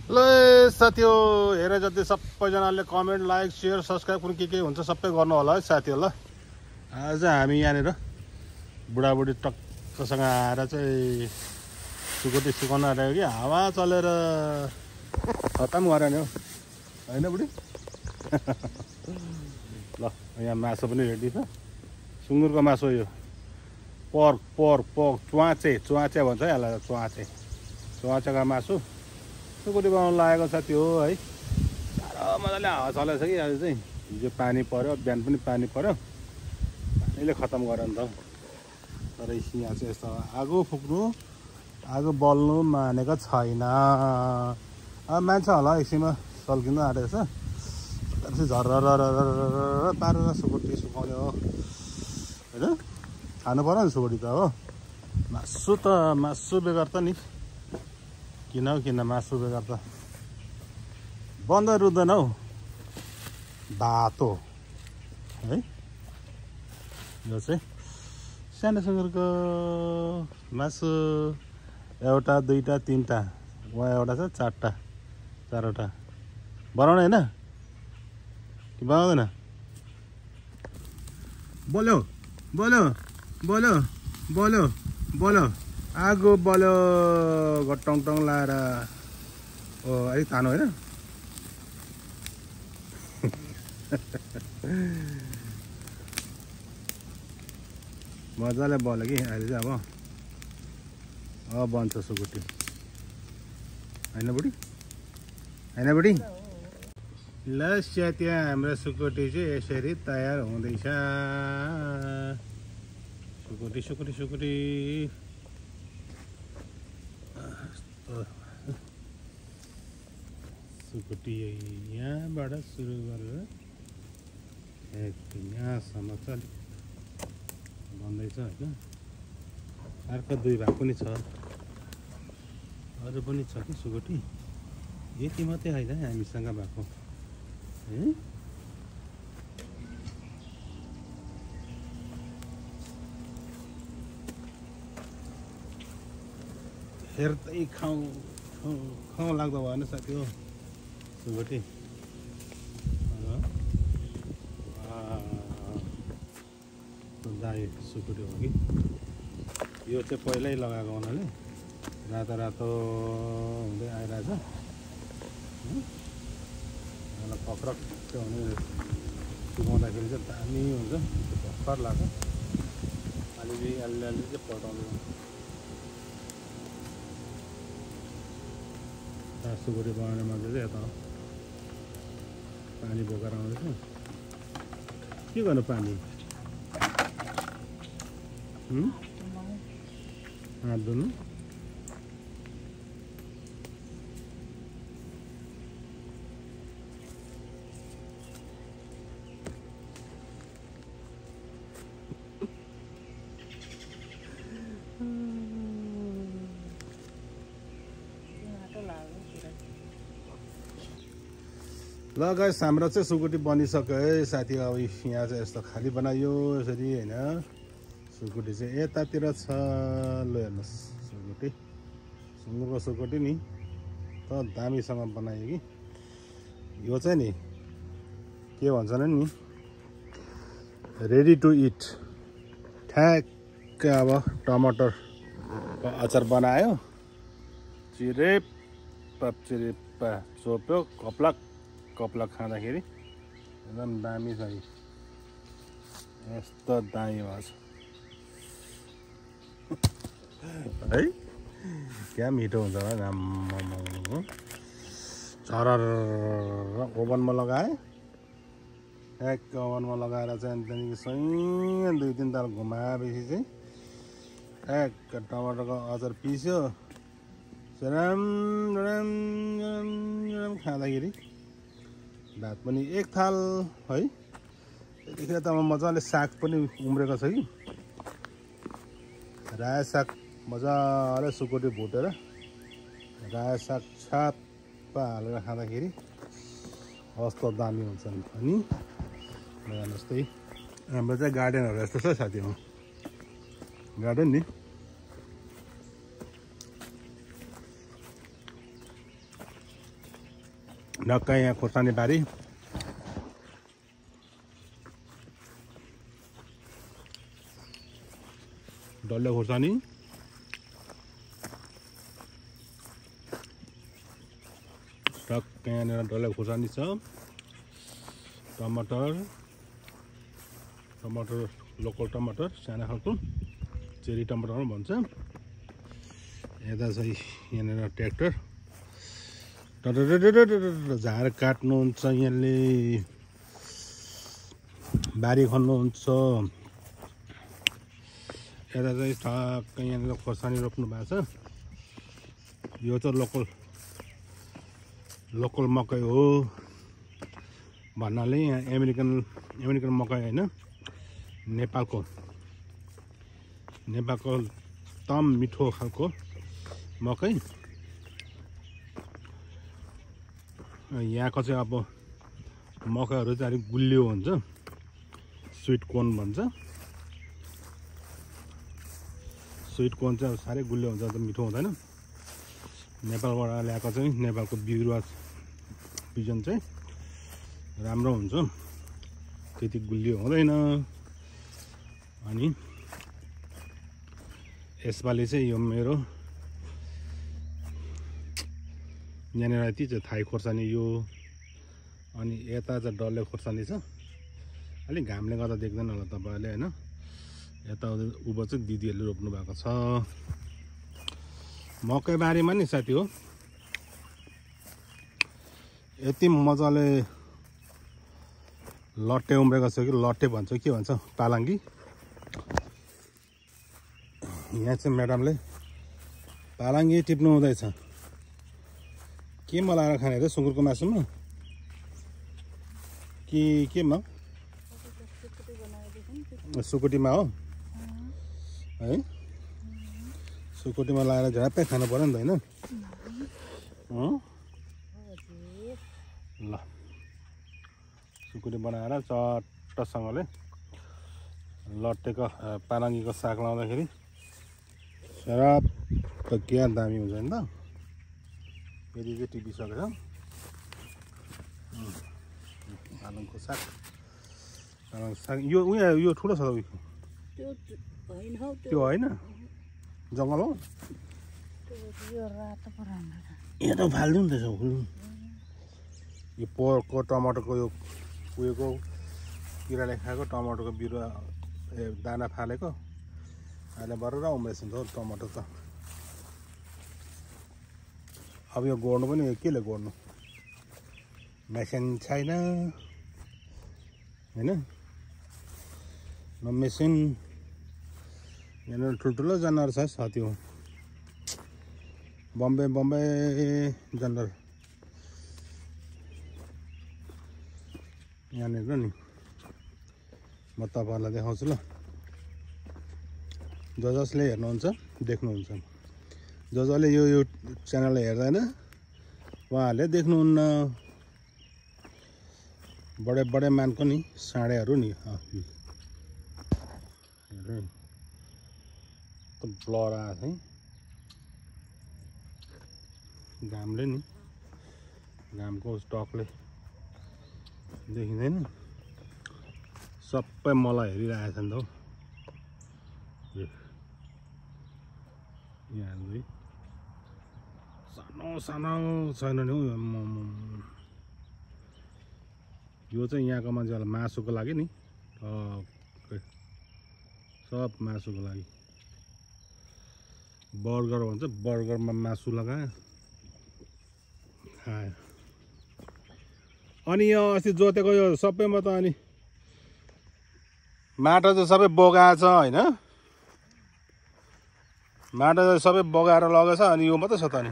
ल साथी हो, हेरे जति सबैजनाले कमेन्ट लाइक सेयर सब्सक्राइब कुन के हुन्छ सबै गर्नु होला है साथी हो। ल आज हामी यहाँनिर बुढाबुढी टक्कसँग आएर चाहिँ सुकुटी सिकाउन आएको कि हावा चलेर खतम गरे नि हो होइन बुढी। ल यहाँ मासु पनि रेडी छ, सुँगुरको मासु यो पर्क पर्क पर्क च्वाचे च्वाचे भन्छ है यसलाई, च्वाचे च्वाचेको मासु सुकुटी बनाउनु लागेको साथी हो है। साह्रो मजाले हावा चलेको छ कि आज चाहिँ, हिजो पानी पऱ्यो, बिहान पनि पानी पऱ्यो, पानीले खतम गर्यो नि त। तर यहाँ चाहिँ यस्तो आगो फुक्नु आगो बल्नु मानेको छैन। अब मान्छ होला एकछिनमा सल्किनु आँटेको छ, झर्र पारेर सुकुटी सुकाउने हो होइन। खानु पऱ्यो नि सुकुटी त हो, मासु बेगर त नि किन हौ किन, मासु बेगर त बन्द रुँदैन हौ बातो है। यो चाहिँ सानो सुँगुरको मासु, एउटा दुईवटा तिनवटा, वहाँ एउटा छ चारवटा चारवटा। बनाउने होइन कि बनाउँदैन? बोल्यो बोल्यो बोल्यो बोल्यो बोल्यो आगो बल्यो घटङ टङ लाएर। ओ अलिक तानो होइन मजाले बल्यो कि अहिले चाहिँ। अब बन्छ सुकुटी होइन बुढी, होइन बुढी। ल त्यहाँ हाम्रो सुकुटी चाहिँ यसरी तयार हुँदैछ। सुकुटी सुकुटी सुकुटी सुकुटी यहाँबाट सुरु गरेर यहाँसम्म चाहिँ बन्दैछ होइन। अर्को दुई भाग पनि छ, अरू पनि छ कि सुकुटी, यति मात्रै होइन हामीसँग भएको है। हेर्दै खाउँ खाउँ लाग्दो भएन साथी हो सुकुटी। दाई सुकुटी हो कि यो चाहिँ पहिल्यै लगाएको हुनाले रातो रातो हुँदै आइरहेछ। मलाई पक्रक्क हुने सुकाउँदाखेरि चाहिँ दामी हुन्छ, भर्खर लाग्छ। अलिअलि अलिअलि चाहिँ पटाउनु सुकुटी बनाउने मान्छे चाहिँ यता पानी बोकेर आउँदैछ। के गर्नु पानी हात धुनु? ल गाइस हाम्रो चाहिँ सुकुटी बनिसक्यो है साथी। अब यहाँ चाहिँ यस्तो खाली बनायो यसरी होइन। सुकुटी चाहिँ यतातिर छ, ल हेर्नुहोस् सुकुटी, सुँगुरको सुकुटी नि त दामीसँग बनायो कि। यो चाहिँ नि के भन्छन् नि, रेडी टु इट। ठ्याक्क अब टमाटरको अचार बनायो, चिरेप्पा चिरेप्पा चोप्यो, कप्लक कप्लक खाँदाखेरि एकदम दामी छ कि। यस्तो दामी भएको छ है, क्या मिठो हुन्छ होला। झरर ओभनमा लगाएँ, एक ओभनमा लगाएर चाहिँ त्यहाँदेखि सही दुई तिन ताल घुमाएपछि चाहिँ एक टमाटरको अचार पिस्यो, राम राम राम राम खाँदाखेरि भात पनि एक थाल है। त्यतिखेर त मजाले साग पनि उम्रेको छ कि, रायो साग मजाले सुकुटी भुटेर रायो साग छाप्पा हालेर खाँदाखेरि कस्तो दामी हुन्छ नि। अनि जस्तै हाम्रो चाहिँ गार्डनहरू यस्तो छ साथी हो, गार्डन नि ढक्कै यहाँ खोर्सानी बारी डल्ले खोर्सानी टक्कै यहाँनिर डल्ले खोर्सानी छ टमाटर लोकल टमाटर सानो खालको चेरी टमाटर भन्छ यता चाहिँ यहाँनिर ट्र्याक्टर झार काट्नुहुन्छ यहाँले बारी खन्नुहुन्छ यता चाहिँ ठक्कै यहाँनिर खोर्सानी रोप्नु भएको छ यो चाहिँ लोकल मकै हो भन्नाले यहाँ अमेरिकन मकै होइन नेपालको तम मिठो खालको मकै यहाँको चाहिँ अब मकैहरू चाहिँ अलिक गुलियो हुन्छ स्विट कोर्न भन्छ स्विट कोर्न चाहिँ अब साह्रै गुलियो हुन्छ त मिठो हुँदैन नेपालबाट ल्याएको चाहिँ नेपालको बिरुवा बिजन चाहिँ राम्रो हुन्छ त्यति गुलियो हुँदैन अनि यसपालि चाहिँ यो मेरो यहाँनिर यति चाहिँ थाई खोर्सानी यो अनि यता चाहिँ डल्ले खोर्सानी छ अलिक घामले गर्दा देख्दैन होला तपाईँहरूले होइन यता उँभो चाहिँ दिदीहरूले रोप्नु भएको छ मकै बारीमा नि साथी हो यति मजाले लट्टे उम्रेको छ कि लट्टे भन्छ के भन्छ पालाङ्गी यहाँ चाहिँ म्याडमले पालाङ्गी टिप्नु हुँदैछ केमा लाएर खाने रे सुँगुरको मासुमा केमा सुकुटीमा हो है सुकुटीमा लाएर झ्याप्पै खानु पर्यो नि त होइन ल सुकुटी बनाएर चट्टसँगले लट्टेको पालङ्गीको साग लाउँदाखेरि सराप त क्या दामी हुन्छ नि त फेरि चाहिँ टिपिसकेर पालङको साग यो ठुलो छ त्यो होइन जङ्गल हो यहाँ त फाल्नु नि त्यसो यो पोहोरको टमाटरको यो उयोको किराले खाएको टमाटरको बिरुवा दाना फालेको अहिले बरु उम्रेछ नि त टमाटर त अब यो गोड्नु पनि केले गोड्नु मेसिन छैन होइन न मेसिन यहाँनिर ठुल्ठुलो जनावर छ साथी हो बम्बे जनावर यहाँनिर नि म तपाईँहरूलाई देखाउँछु ल जसले हेर्नुहुन्छ देख्नुहुन्छ जसले यो च्यानल हेर्दैन उहाँहरूले देख्नुहुन्न बडे मानको नि साँडेहरू नि ब्लर आएको है घामले नि घामको टकले देखिँदैन सबै मलाई हेरिरहेको छ नि त यहाँ सानो छैन नि हौ यो चाहिँ यहाँको मान्छेहरूलाई मासुको लागि नि सब मासुको लागि बर्गर भन्छ बर्गरमा मासु लगायो खायो अनि यो अस्ति जोतेको यो सबैमा त अनि माटो चाहिँ सबै बगाएछ होइन माटो चाहिँ सबै बगाएर लगेछ अनि यो मात्रै छ त नि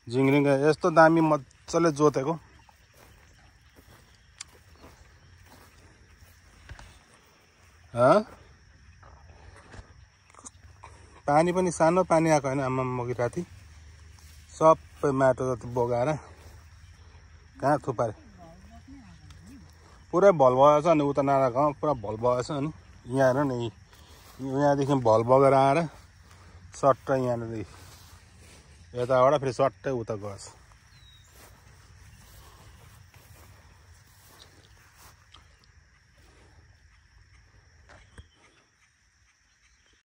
झिङ्रिङ्गा यस्तो दामी मजाले जोतेको पानी पनि सानो पानी आएको होइन आमा मगी राति सबै माटो जति बगाएर कहाँ थुपारे पुरै भल भएछ अनि उता नारा गाउँ पुरा भल भएछ अनि यहाँ हेर नि यहाँदेखि भल बगेर आएर सट्टै यहाँनिर यताबाट फेरि सट्टै उता गएछ